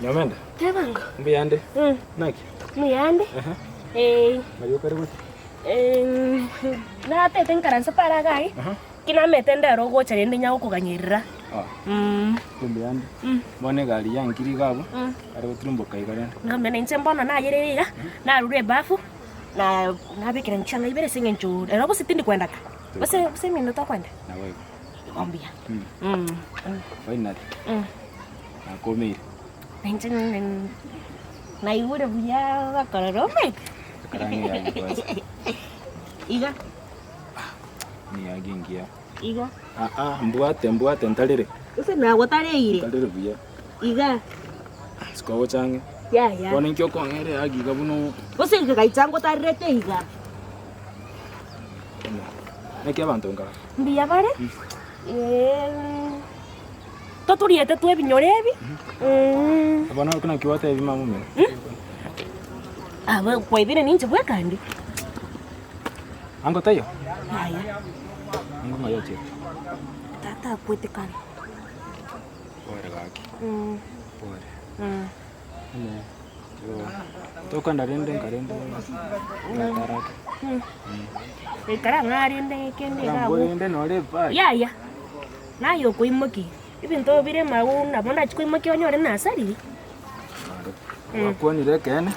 Nyomenda, Tebango. mbuyande? Mm. Naki? Mbuyande. Ehe. Eh, Ng'ai okare gochia? eh, natete nkaranse para iga aye, Aha. ki namete ndero ogocha rende nyagokoganyerera. Ah, Mm. mbuyande. Mm. Bono egari yankire iga abwo, Mm. are gotirimboka iga rende. Nkamenya ninche mbono nayerire iga, narure ebafu, na nabekera chianga ibere ase eng'encho ero gose tindi kwenda ka. Gose gose emino tokwenda? Naboigo. Igo mbuya. Mm. Mm. Finally. Mm. Nakomeire. Nainche naigure buya bakorora omanyete. Ekero ng'eyagi kwanza. Iga. Ng'eyagi engiya. Iga. Aa, mbwate mbwate ntarere. Gose nagotareire. Ntarere buya. Iga. Sikogocha ang'e. Yaya. Bono inki okong'era eyagi iga buna o. Gose gaicha ngotarerete iga. Naki abanto nkaa? Mbuya bare. Eeh. Totoriete twebinyoro ebi. Bono naki gwatebi mama omino? Abwo kwaibire ninche bweka ande. Ango taiyo? Yaya. Ango ng'ai ochiete? Tata akwete kare. Pore gaki. Pore. Onye tokogenda rende nka rende tata arake. Ekero ang'aa rende kende iga abwo. Rende nore ebag. Yaya. Naye okoimokia ebinto bire magoro nabo ndachie koimokia onyore nasarire. Gwakwanire ekeene,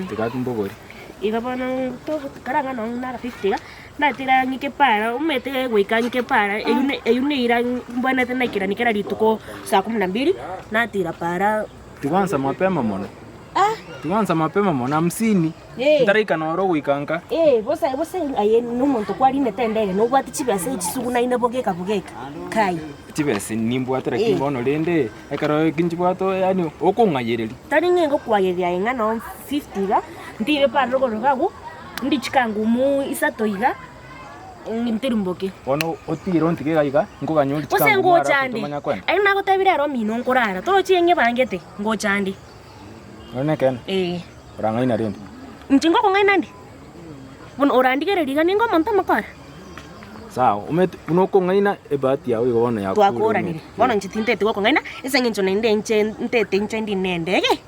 tiga mbogori. Igo bono kare ang'e nonye nara fifty iga, natira ng'ike para omanyete goika ng'ike para eywo ne eywo neira mbwenerete naikeranie kera rituko saa kumi na mbili, natira para. Tigwansa mapema mono. Ah! Tigwansa mapema mono, hamsini. Eh. Ntaraika noro goika nka. Eh, bosa bosa aye nomonto kwarinete endege nobwate chibesa echisugunaine bogeka bogeka kai. Chibesa nimbwate lakini Eh. bono rende ekero nchibwate yaani okong'ayereria. Tari ng'a ngokwayeria aye ng'a noo 50 iga, ntire pare rogoro iga agwo, ndi chikangumu isato iga, ntirimboke. Bono otire ontige iga iga, nkoganya orie Gose chikangumu ngocha alafu ande, tomanya kwenda. aye nagotebire ero omino nkorara, torochi eng'ebangete, ngocha ande. Ore nekeene? Ee. Orang'aina rende? Inche ngokong'aina nde? Buna orandigererie iga ningo omonto omokora? Sawa, omanyete buna okong'aina ebahati yao igo bono yakure Twakoranire. omanyete. Bono inche tinteti gokong'aina, ase eng'encho naende inche ntete inche ndi na endege.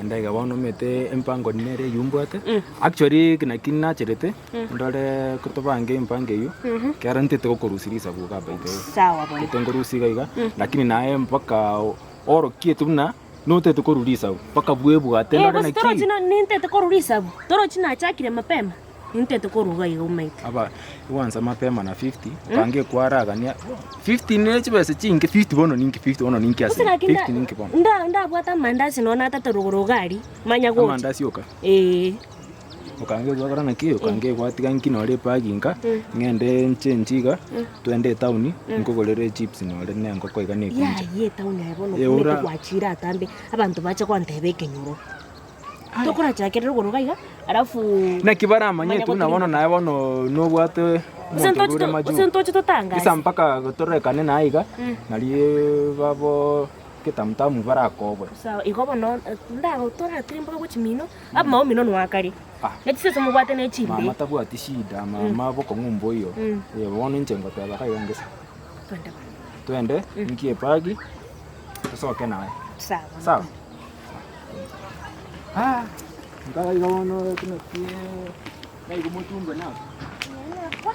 Endege bono omanyete empango nere eywo mbwate, actually naki nacherete, ndore ko tobange empango eywo, ekiagera ntete gokorusia risabu iga by the way. Sawa bono. Ntete nkorusia iga iga, lakini naye mpaka orokiete buna. Notete korwa risabu mpaka bwebwate Eh, ndore gose naki. torochi no- nintete korwa risabu, torochi nachakire mapema, nintete korwa iga iga omaete. Aba gwansa mapema na 50 okange ekwaragania 50 ne chibesa chinke 50 bono ninki 50 bono ninki ase Gose gaki nda- 50 ninki bono. nda- ndabwate amandasi nonya natato rogoro iga aria, manya gocha. Amandasi oka. Eeh. Okange gwakora naki okange gwatiga nki nore ebag inka ng'ende nchenchi iga twende etown nkogorere echips nore ne engoko iga na ekuncha. Yaya etown aye bono Eh, omanyete ora- gwachire atambe abanto bache gonteba ekenyoro. Tokorachakera rogoro iga iga alafu Naki baramanye Manya tu buna bono gotirimboka. naye bono nobwate gose omonto ntoche ore to- majuu. gose ntoche totangase. Gisa mpaka torekane naye iga nari babo ketamutamu barakobwe. Sawa igo bono ndago toratirimboka gochia mino. Abamama omino noakare, Ah. ne chisese mobwate ne chimbe. Mama tabwati shida, mama bokong'u mboiyo. Mm. Eh, bono inche ngoteba iga iga ngese. Twende bono. Twende, nkie ebagi, tosoke naye. Sawa. Sawa? Ah, nkaga iga bono naki naigo mochumbe nabo. Nako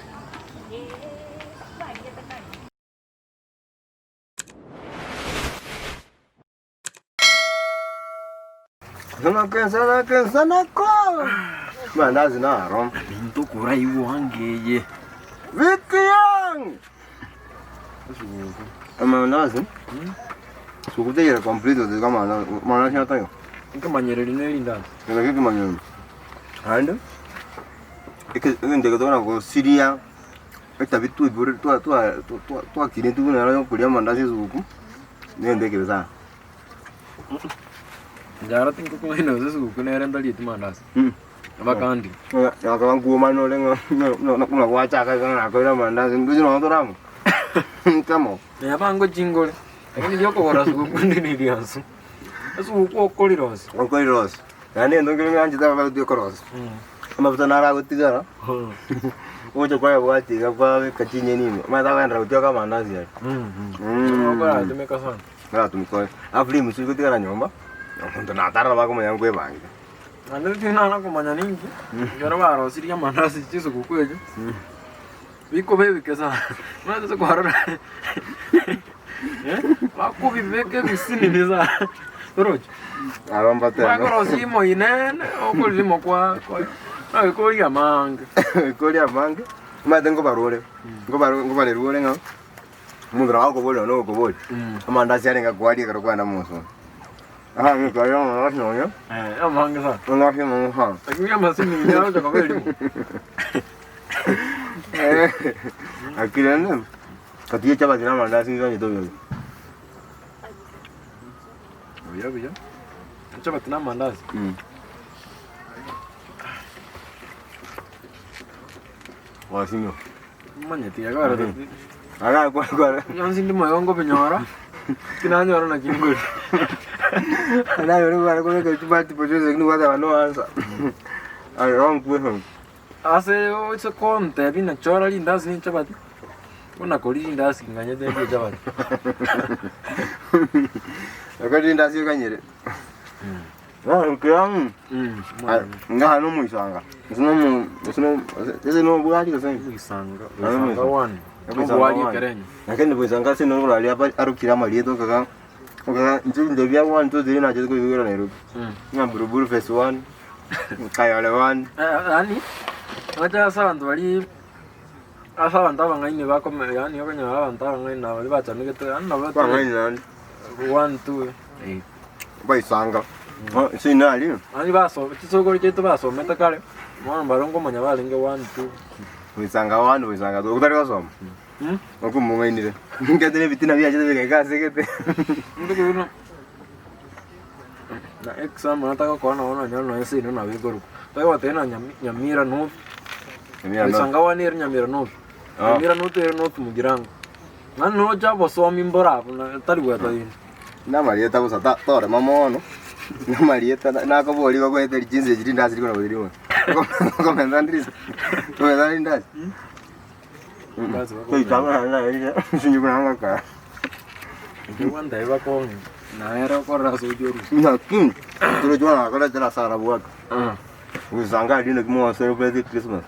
Mandazi naro. Minto koraigwa angeye. Vicky Young. Amandazi. Sikutegera complete ote kama mandazi atayo. Nkemanyereri ne rindasi. Kile kitu manyoni. And eke ndege tona go siria etabi tu ibure twa twa twa twa kine tu na kulia mandazi zuku. Nende kebisa. Njara tinkokong'aina gose esuguku nere ntarieti mandasi. Mm. Abakandi. Akaba nkuomana ore ng'a buna gwachaka iga nakoire amandasi ndoche nonya toramo kamo. Neba ngochingore, lakini riokogora suguku ndi niriansu. Esuguku okorirosia. Okorirosia. Naende egento nkere ng'anchete ababwate okorosia. Amafuta naro agotigara, ogocha kwayabwatia iga kwabeka chinyeni ime, omanyete akogenderera gotioka amandasi aria. Okoratumeka sana. Oratumeka ore. Alafu rimusu rigotigara nyomba. Omonto natara nabo akomanya nkwebangete. Naende tinana komanya ninki, ekero barosirie amandasi chisuguku echio, bikoba ebike sana, buna ase kwarora bakobibeka ebisinini sana, torochi? Aro mbatebe. Bakorosia imoinene, okorima kwa kwa nabikoria amange. Koria amange, omanyete nkobarore, nkobaro nkobarerwa ore ng'a. Omonto nabo akoboria nonya ogokoboria, amandasi arenge akwaria ekero kwagenda mosomo. Aha ekero amandasi nonya, Eh, amange sana. amandasi amange sana. Lakini amasinini aroche koba erimo. Lakini rende, kati ye chapati na amandasi nigo nyanchete oyoyo. Buya buya. Chapati na amandasi. Wasinyo. Omanyeti ekero Aga kwa kwa. Yonsi ndi moyo nkobinyora, tinanyora naki ngoria. Naye ori kware kobeka chibati pochoose lakini gwateba no answer. Aye wrong question. Ase oise kontebia ng'a chora rindasi ne echabati, buna koria rindasi nganyete ndie echabati. Oko rindasi okanyire. Ngaha nomoisanga, gose nomo gose no gose nobwari gose Omoisanga, Ah, omoisanga omoisanga. one, Omoisanga obwari one. ekerenyo. Lakini boisanga ase noro aria aba arokire amarieta okaga okaga inche ebinto bia one two three nachete kobiigwera Nairobi. Ng'a Buruburu phase one, Kayole one. Yaani, oche ase abanto baria ase abanto abang'aini bakome yaani okonyora abanto abang'aini na baria bachamegete yaani nabo Abang'aini naende. One two. Baisanga. Ase inwe aria. Yaani baso chisokoro chiaito basomete kare, bono baria nkomanya barenge one two. Goisanga one goisanga two otari gosoma. Okomong'ainire. Nkete na ebitina biachete bigaika ase gete. Intwe buna na exam nataka kogokora nabo nonyore nonye seino nabo ekorokwa. Tari goteba ng'a Nyami- Nyamira North, Nyamira North. Goisanga one ere Nyamira North. Ah. Nyamira North ere North Mugirango. Naende nocha obosomi mbore abwo na tari gweta rinde. Namarieta bosa ta torema mono, namarieta nakoboria igo okoete chinsa echi rindasi rikona gose rimo. Okomenta rindasi, okomenta rindasi. Rindasi bakomenta. Toitanga naende naerire, sinye buna ngokora. Inche gwantebi bakong'e, naere okorora ase ochi orusia. Lakini, torochi bono nakoretera ase arabwate. Goisanga aria naki mogo celebrate Christmas.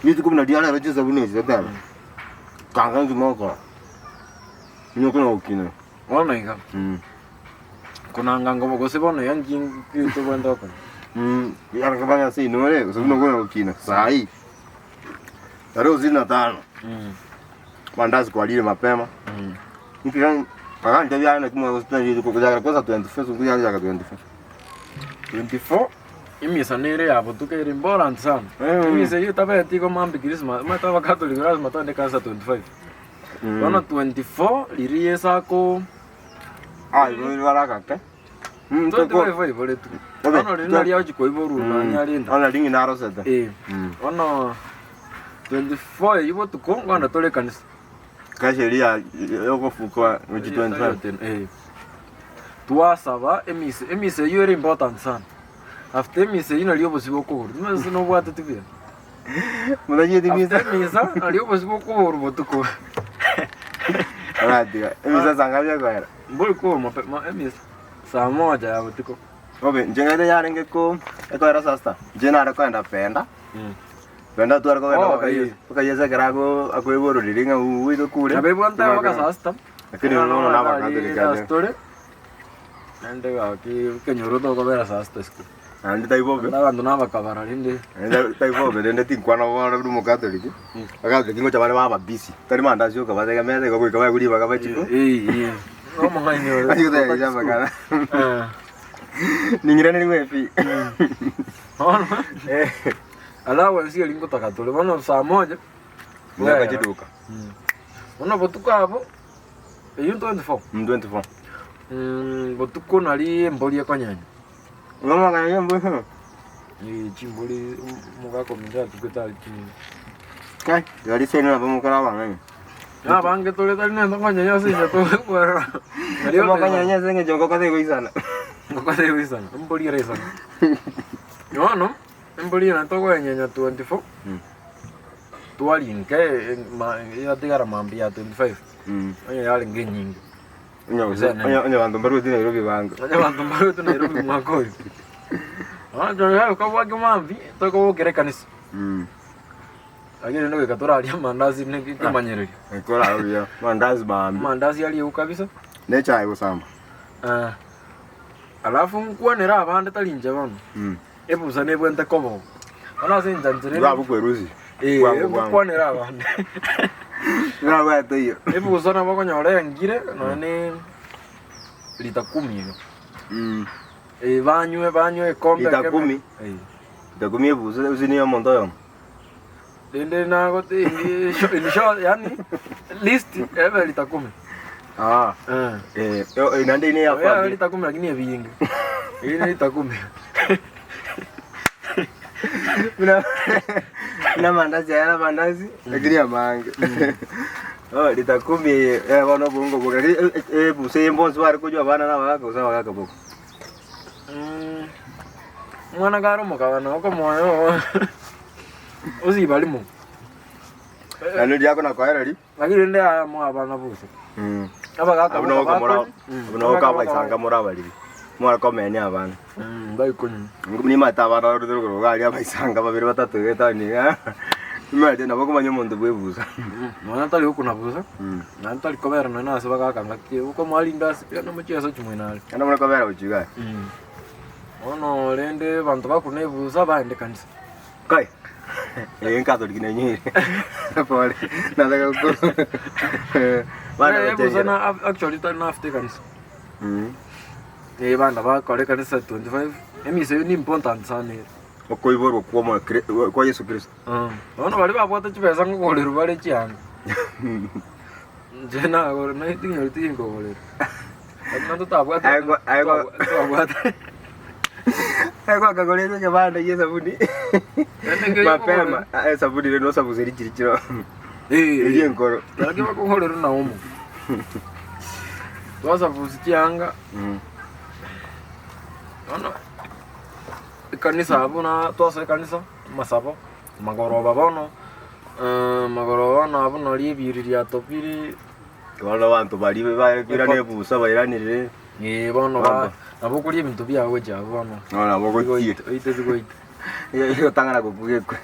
Rituko buna ria rero chinsa buna echi totebe, kanga inki mogokora. Onye okona gokina. Bono iga, konanga ngobo gose bono iga nki nki tobwenerete gokora? Yarenge banya ase inwe ore, gose buna okona gokina saii, tarehe ishirini na tano, mandazi kwarire mapema, inki gani bagantebia aye naki mwagositana rituko gochakera kwanza 24 ase gochaka 24. 24, emisa nere ya botuko ere important sana. Emisa eyio etabeti igo mambia Christmas, omanyete abakatoliki lazima togende ekanisa 25. Bono 24 riria Yeso ako Ah, igo baragake. 25 aiboretwe. Bono riria nario agochia koiborwa nonya arenda. Ona ring'ina narosete. Eh, bono 24 eyio botuko nkogenda tore ekanisa. Kasha eria yogofukwa gochia 25. Eh. Twasaba emisa, emisa eyio ere important sana. After emisa eyio nario obosio bokoborwa. Timanyeti nobwateti buya. Motacheti misa. After emisa nario obosio bokoborwa botuko. Oratiga. Emisa saa ngapi ekoera? Mbori koborwa mapema emisa saa moja ya botuko. Bobe, inche ng'aete yarenge ko ekoera saa sita, inche nare koenda penda. Penda tware kogenda Oh, mpaka eh. Yeso, mpaka Yeso ekero ako akoibororire ng'a uigwe kure. Nabo ebwate mpaka saa sita. Lakini bono nabakatoliki ande. Story. Naende gaki ekenyoro tokobera saa sita isiko. Naende tai bobe. Naende abanto nabakabara rende. Naende tai bobe rende tinkwana bono buna omokatoliki. Abakatoliki ngocha bare baba busy. Tari mandazi oka bategemete igo goika baegwe ribaga bachikwe. Eh, eh. Omong'aini ore. Bachie gotebereria amang'ana. Eh. Ning'iraneriwe ebi. Bono. Allowance eria ngotaka tore bono saa moja. Ngoka chiduka. Bono botuko abwo, eyio 24. 24. Botuko nari embori ekonyenya. Ng'omoganya embori. Eh, chimbori omogaka ominto atukwete are chinyinga. Kai, gari sene nabo mokora abang'aini. Abange tore tari nento nkonyenya ase inche tokwerora. Nario Mokonyenya ase eng'encho ngoko tegoisana. Ngoko tegoisana, embori eraisana. Bono, embori eye tokoyenyenya 24, twarinka yatigara mambia ya 25, onye yarenge enyinge. Onye gose- Gose onye onye abanto mbarwete Nairobi bange. Onye abanto mbarwete Nairobi omwaka oyo. Bono 25 kobwaki mambia, tokobokera ekanisa. Mm. Lakini rende goika torarie amandasi ne ekemanyererio. Ekora buya. Mandazi maambi. Amandasi ariegwe kabisa. Ne echae gosamba. Eh. Alafu nkwanere abande tari inche bono. Mm. Ebusa nebwente kobogo. Bono ase enchanchera ere. Bwabo kwerusia. Eh, Bwango bwango. nkwanere abande. Nabwate iyo. Ebusa nabo okonyora engire nonya ne lita kumi iga. Mm. Eh, banywe banywe ekombe Lita ekemo. kumi? Eh. Lita kumi ebusa use niyo omonto oyomo. Rende nagote in short, yani list ebe lita kumi. Ah. Eh. Eh, eh, naende ine ya Oya family. lita kumi lakini ebinge. Eri lita kumi. Buna buna mandazi aya na mandazi lakini amange. Oh, lita kumi eh bono obongo boka. Lakini eh ebusa eye mbonsi bare konywa abana na abagaka gose abagaka boka. Mm. Omwana kare omokabana okomoyo osiba rimo. Naende riria akonakoereria. Lakini rende aya moa abana bose. Mm. Abagaka Abwo nabo boka komora bakonywa. Mm. abwo nabo Abagaka boka kabaisanga more abariri. Mware komenia abana. Mm, baikonywa. Nimanyete abana barure rogoro iga aria abaisanga babere batato iga etaoni iga. Nimanyete nabo okomanya omonto bwa ebusa. Nonya tari gokuna bosa, Mm. naende tari kobera nonya ase bagaka ngaki okomoa rindasi genda mochie ase chimwene are. Naende more kobera gochia iga. Mm. Bono rende abanto bakuna ebusa baende kanisa. Kai. Eh Catholic nenyeire. Pole. Nataka gokora. Bana Eh, ebusa gochengera. na actually tari na after ekanisa. Mm. Eh bana bakora ekanisa 25 emisa eyio ni important sana ere. Okoiborwa kwa omo kwa Yesu Kristo. Mm. Bono baria babwate chibesa nkogoreru bare chianga. Inche nagora naye ting'oreti tinkogorerwa. Lakini naende totabwate Aye- aye- twabwate. Kwakagorerwa ekebanda gia esabuni. Rende Mapema esabuni rende osabuseri chiri chiro. Eria enkoro. Lakini bakogorerwa na omo. Twasabusi chianga. Bono ekanisa abwo na twasoa ekanisa amasabo magoroba bono magoroba bono abwo nari ebiri riatobire. Bono abanto baria bairana ebusa bairanire. Ee bono ba nabo okoria ebinto biago gochia abwo bono. Bono nabo ogochia. Oite bigoita. Egotang'ana gokwa gekwe.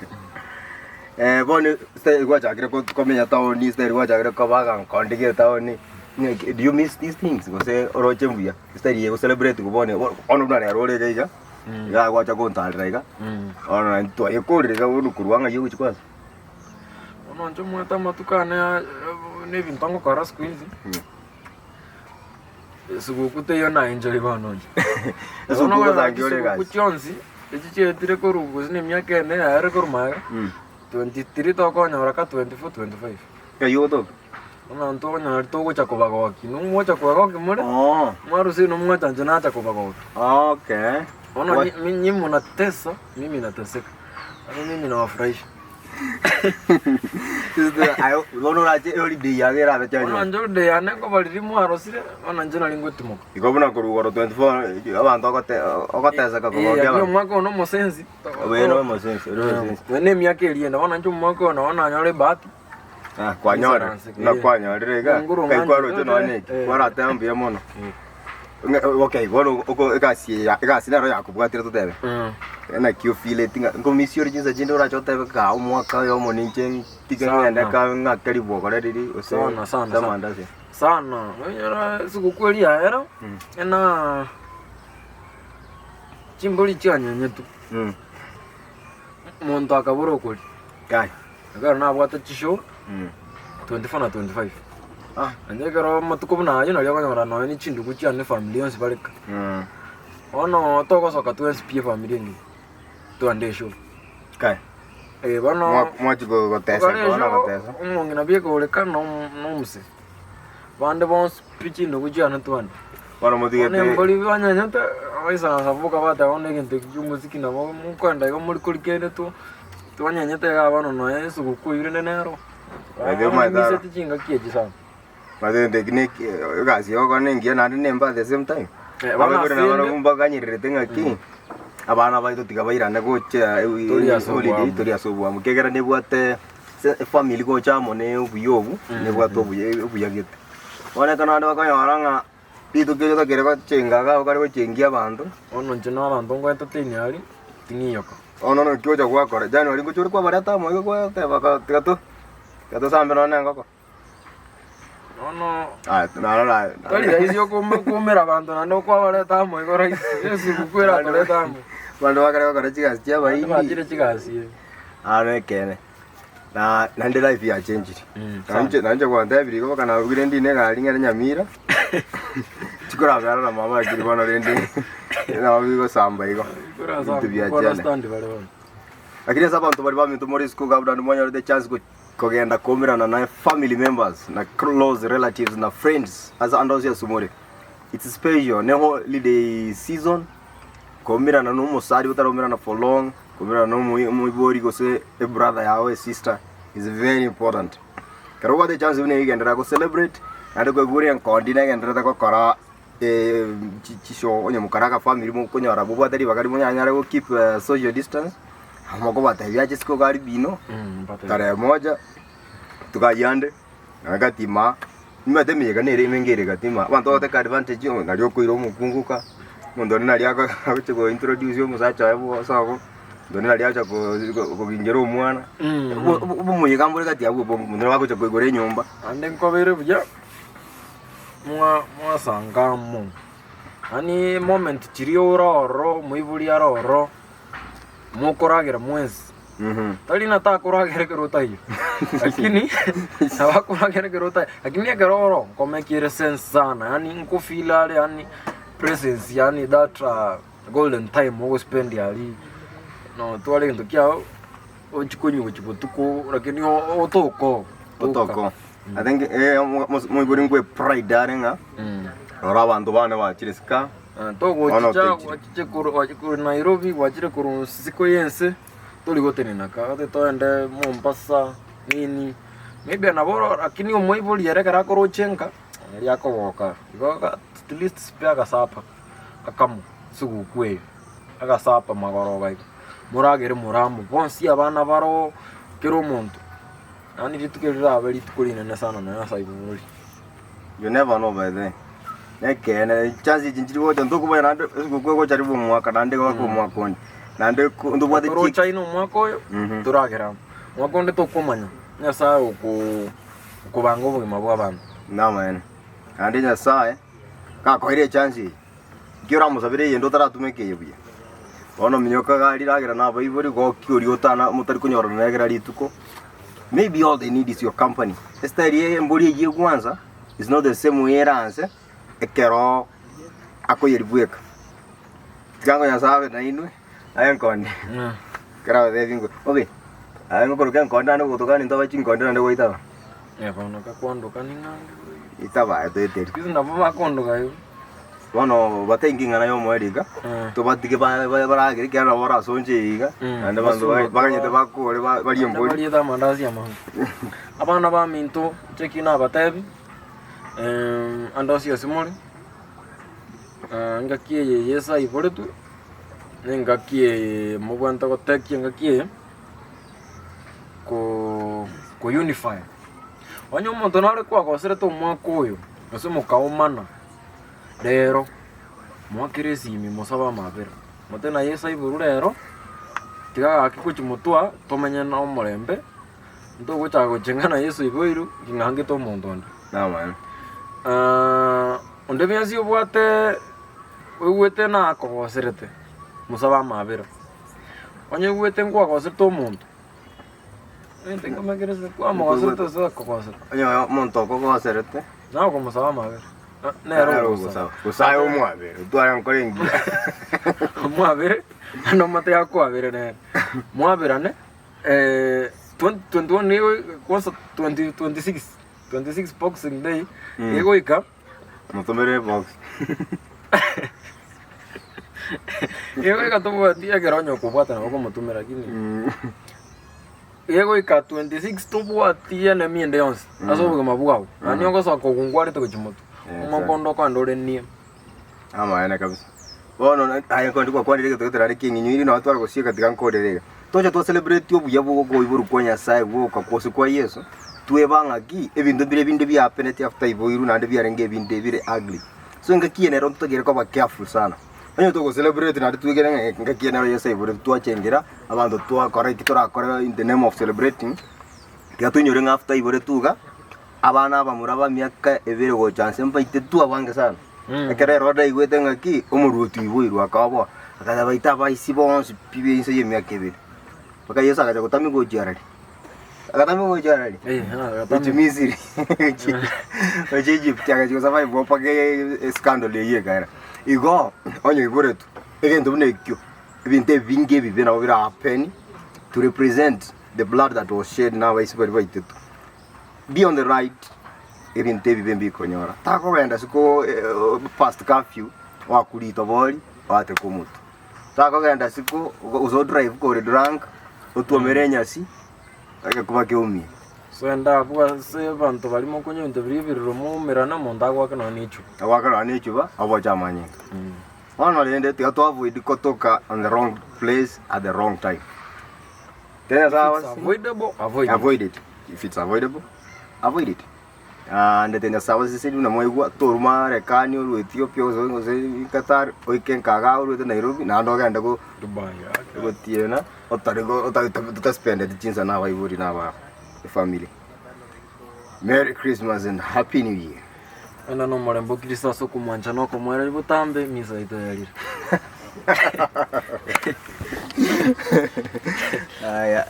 Bono style gwachakire komenya town, style gwachakire koba agankondi ge etown, ng'aki do you miss these things gose oroche mbuya? Style eye gocelebrate bono bono buna rero ore iga iga, iga gwacha gontarera iga, bono naende twayekorire iga bono korwa ng'ai ogochia kwanza. Bono inche omanyete amatuko ane na ebinto ngokora siku hizi, Esiguku teiyo naenjoy bono inche. Esiguku Bono gosangi ore chisuguku egasi. chionsi, echi chietire korwa gose na emiaka ene yaerire korwa magega, 23 tokonyora ka 24, 25. Ng'ai ogotoka? Bono ntokonyora togocha kobagokia, inwe mwacha kobagokia more, Oh, mwarusia inwe mwacha inche nacha kobagokia. okay. Bono Wa- nyi- mi- nyi munatesa, mimi nateseka. Yaani mimi nawafurahisha. Aye, bono orache eholiday yago erabe Bono chanyora. inche holiday yane nkoba riria mwarosire, bono inche nari ngotimoka. Igo buna korwa igoro 24 abanto ogote ogoteseka Eh, kogokia lakini abanto. omwaka oyo nomosensi. Obe nomosensi, ore omosensi. Oyo na emiaka eria ende, bono inche omwaka oyo nabo nanyora ebahati. Ah, kwanyorire. Insurance, Buna eh. kwanyorire iga. Nguru Kai ng'anche. kwaroche nonya neki. Eh. Kwarateba mbuya mono. Ng'a- Okay, bono oko egasi eye ya- egasi nero yakobwatire totebe. Naki ofeeleti ng'a nkomisia ore chinsa chinde orache otebe kaa omwaka oyo omo ninche ntige Sana. ng'ende ka ng'ake ribwogore riria gose Sana, sana, gose sana. amandasi. Sana, nonyora esiguku eria yaera, ena chimbori chianyenyetwe, omonto akabora okoria. Kai. Ekero nabwate chishow, 24 na 25. Ah. Naende ekero amatuko buna ayio nario okonyora nonya ne chindugu chiane efamiri yonsi bare ka. Bono togosoka twensi pi efamiri engima, twende eshow. Kai. Eh, bono Mwachia gotesa tokare bono eshow, gotesa. omong'ina bieka ore ka na omose, bande bonsi pi chindugu chiane twende. Bono Bono motigete embori banyanyete, baisaransa boka bateba bono egento eki kia omosiki nabo mokoenda iga more kori kende tu, twanyenyete igaa bono nonya esugukuu eywo rende nero. Naende omanyete aro. Miseti chingaki echi sana. Omanyete egento eki neki egasi yogokora na engiya naende na embe at the same time. Eh, bono Abaibori nabo asende. barabwo mbaganyererete ng'aki, abana baito tiga bairane gocha Tori ase holiday oboamo. tori ase oboamo. Ekiagera nebwate se efamiri gocha amo na obuya obwo, nebwate obuya obuya gete. Bono ekero naende bakonyora ng'a. Rituko erio tokere gochenga iga abwo kare gochengia abanto. Bono inche na abanto nko entertain aria, ting'iyoka. Bono naki ogocha gwakora, January ngocha ore kwabareta amo iga gwateba ka tiga to tiga tosambe nonye na engoko. Bono Aya narora aye. tari rahisi okoume okoumera abanto naende okwabareta amo igo rahisi, esuguku eratorete amo. Abanto bakare gokora chigasi chia Abanto abairi. bachire chigasi eh. Aa nekeene. Na naende life yachenchire. Mm, Nainche nainche gwantebirie igo mpaka narugire ndine egari ng'ende Nyamira, chikorabera na mama lakini bono rende nabo bigosamba igo. Ebinto biachene. Stand bare bono. Lakini ase abanto baria baminto more isiko iga naende mwanyorete chance go kogenda koumerana na family members na close relatives na friends ase ande onsi ase more. It's special ne holiday season, koumerana na omosari otaraumerana for long, koumerana na omoi omoibori gose ebrother yago esister is very important. Ekero obwate echance buna eyio genderera go celebrate naende koigure enkondi negendererete gokora chishow onye mokare agafamiri mokonyora mobwate ribaga riria monyanyare go keep social distance, mokobatebia ache isiko iga aria bino, tarehe moja, tokayande. Nonya gatima, nimanyete emeyega nere emenge ere gatima, abanto bagotake advantage oh nario okoira omokungu ka, omonto onde naria ako agochia go introduce omosacha oye bwo sobo, omonto onde naria agocha ko ko koginchera omwana, obo obo omoyega mbore gati abwo obo omonto nabo agocha koigora enyomba. Naende nkobeire buya, mwa mwasanga amo, yaani moment chiria ore ororo omoibori are ororo, mokoragera mwensi. Tari ng'a takoragera ekero otaiyo, lakini nabo akoragera ekero otaiyo, lakini ekero oro nkomekire sense sana, yaani nkofeel are yaani presence yaani that golden time ogospend aria, notware egento kiago ochie konywa gochia botuko lakini otoko Otoko. I think eh, omoibori nkwe pride are ng'a rora abanto bane bachire sika. Bono Togochicha otechire. gwachiche korwa korwa Nairobi gwachire korwa ensiko y'ense tori gotenena ka gose toende Mombasa nini maybe nabo oro lakini omoibori ere ekero akoroche nka nari akogoka igo at least spare agasapa akamo esuguku eye agasapa magoroba iga moragere more amo bonsi abana baroo kera omonto yaani rituko eri rirabe rituko rinene sana nonya ase abaibori. You never know by the way. Nekeene, chance echi nchiri gocha ntokobanya naende esiguku egocha ribu omwaka naende goaka omwaka onde. Naende ko ntobwate chi Torocha ine omwaka oyo, Mhm. toragera amo. Omwaka onde tokomanya, Nyasaye oko okobanga obogima bwa abanto. Namaene. Naende Nyasaye, gakoeire echance eye, nki oramosabere eyende otaratumeka eye buya? Bono minyoka iga aria ragera na abaibori, gokia oria otana motari konyorana nere kera rituko, maybe all they need is your company. Estyle eye embori eyio egwansa, is not the same way ere anse, ekero akoyeria bweka. Tiga ngo Nyasaye abe nainwe, aye nkonde, ekero abatebi ngwe, obe, aye ngokoroka enkonde naende gotoka ninto chinkonde naende goitaba. Bono gakwandoka ning'ange. Itaba etoeteri. Siku hizi nabo bakondoka igo. Bono bateinki ing'ana y'omoerio iga, tobatige ba- ba- baragere ekiagera nabo barasonche eye iga, naende abanto ba- baganyete bakore ba- barie embori. Bariete amandasi amange. Abana baminto, inche ki nabatebi, ande onsi ase more, engaki eye Yeso aiboretwe, na engaki eye mobwenerete gotekia engaki eye, ko ko unify. Onye omonto nare kwagoserete omwaka oyo, gose mokaomana. Rero, moakere esimi mosabe amabera, mote na Yeso aiborwe rero, tiga gaki gochia motwa tomenye na omorembe, ntogochaka gochenga na Yeso aiboirwe ng'angete omonto onde. Namaene. Onde bwensi obwate oigwete nakogoserete, mosabe amabera. Onye oigwete nkwagoserete omonto, egento nkomekere ase kwamogoserete gose akogosera. Onye omonto okogoserete. Naye okomosaba amabera. Nere Nere ogosaba. ogosaba. Gose aye omwabere, otware enkoro engiya. Omwabere, naende omate akwabere nere. Mwaberane, 2021 nigo kwanza 2026, 26 boxing day, egoika, Motomere ebox. egoika tobwati ekero onye okobwata nabo okomotomera lakini Egoika 26 tobwati enemy ende yonsi ase obogima bwao, yaani ogosoka kogungwarete gochia motwe, omwaka onde okogenda ore nie. Amaene kabisa. Bono na- aye nkondi gwakwanire egento getarare keng'inyo iri nabo tware gosieka tiga nkorere iga. Tocha twa celebrate obuya bwa okoiborwa kwa Nyasaye gwoka kwose kwa Yeso, tweba ng'aki ebinto mbire binde biapenete after aiboirwe naende biarenge ebinde bire ugly. So engaki eye nero ntotagere koba careful sana. Onye togo celebrate naende twegere ng'a engaki eye nero Yeso aiboretwe twachengera, abanto twakora eki torakore in the name of celebrating, tiga toinyore ng'a after aiboretwe iga, abana abamura ba miaka ebere gocha nse mbaitetwe abange sana. Ekero Herode aigwete ng'aki, omoruoti oiboirwe akaoboa, akateba baite abaisi bonsi pi be inse y'emiaka ebere. Mpaka Yeso agacha gotamia gochia arari. Agatamia gochia arari. Gochia Misiri. Gochia Egypt agachia gosurvive mpaka escandal eyio ekaera. Igo, onye oiboretwe, egento buna ekio, ebinto ebinge ebibe nabo bira happen to represent the blood that was shed na abaisi baria baitetwe. Be on the right, ebinto ebibe mbikonyora. Takogenda isiko past curfew, oakure ritobori, oateke omotwe. Takogenda isiko gose odrive kore drunk, otwomere enyasi, egekuba keumie. So ende abwo ase abanto baria mokonywa ebinto biria ebiroro moumerane omonto agoake nonya na echuba. Agoake nonya na echuba, oboche amanyinga. Bono rende tiga to avoid kotoka on the wrong place at the wrong time. Kenya If sawa it's avoidable, avoid it. avoid it. If it's avoidable, avoid it. Naende Nyasae abasesenie buna mwaigwa, toruma Marekani orwe Ethiopia gose gose Qatar, oike nka igaa orwete Nairobi, naende ogende go Dubai ake. gotiena otari go otari otaspendeti chinsa na abaibori na aba efamiri. Merry Christmas and Happy New Year. Enda nomorembe o Kristo ase okomwancha na okomoereria botambe, emisa yaito yarire. Aya.